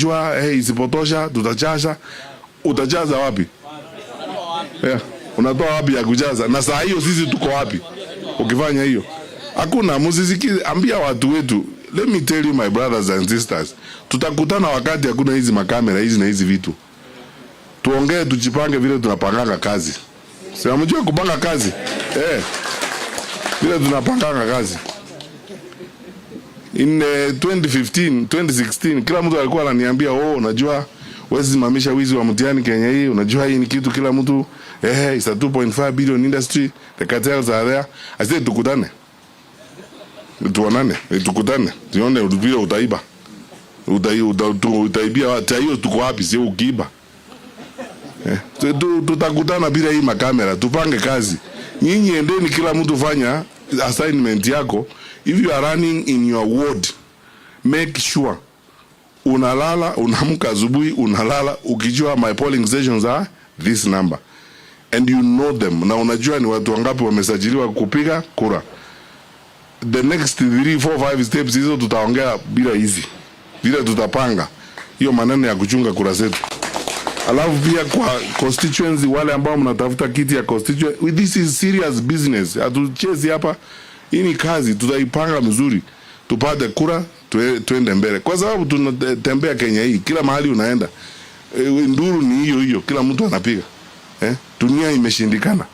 Unajua, hey, isipotosha tutajaza. Utajaza wapi? Yeah. Unatoa wapi ya kujaza? Na saa hiyo sisi tuko wapi? Ukifanya hiyo hakuna. Msisikize, ambia watu wetu. Let me tell you, my brothers and sisters, tutakutana wakati hakuna hizi makamera hizi na hizi vitu. Tuongee, tujipange vile tunapanganga kazi. Si mnajua kupanga kazi? Eh. Vile tunapanganga kazi. In 2015, 2016 kila mtu alikuwa ananiambia, "Oh, unajua huwezi simamisha wizi wa mtihani Kenya hii, unajua hii ni kitu kila mtu, it's a 2.5 billion industry, the cartels are there." I said, "Tukutane. Tuonane, tukutane. Tuone vile utaiba. Utaibia watu hiyo, tuko wapi? Sio ukiiba." Eh, tutakutana bila hii makamera, tupange kazi. Nyinyi endeni, kila mtu fanya assignment yako. If you are running in your ward, make sure unalala, unaamka asubuhi, unalala ukijua my polling stations are this number and you know them, na unajua ni watu wangapi wamesajiliwa kupiga kura. The next 3 4 5 steps hizo tutaongea bila hizi, vile tutapanga hiyo maneno ya kuchunga kura zetu. Alafu pia kwa constituency, wale ambao mnatafuta kiti ya constituency, this is serious business. Hatuchezi hapa, hii ni kazi, tutaipanga mzuri tupate kura, tuende mbele, kwa sababu tunatembea Kenya hii, kila mahali unaenda, nduru ni hiyo hiyo, kila mtu anapiga, eh? Dunia imeshindikana.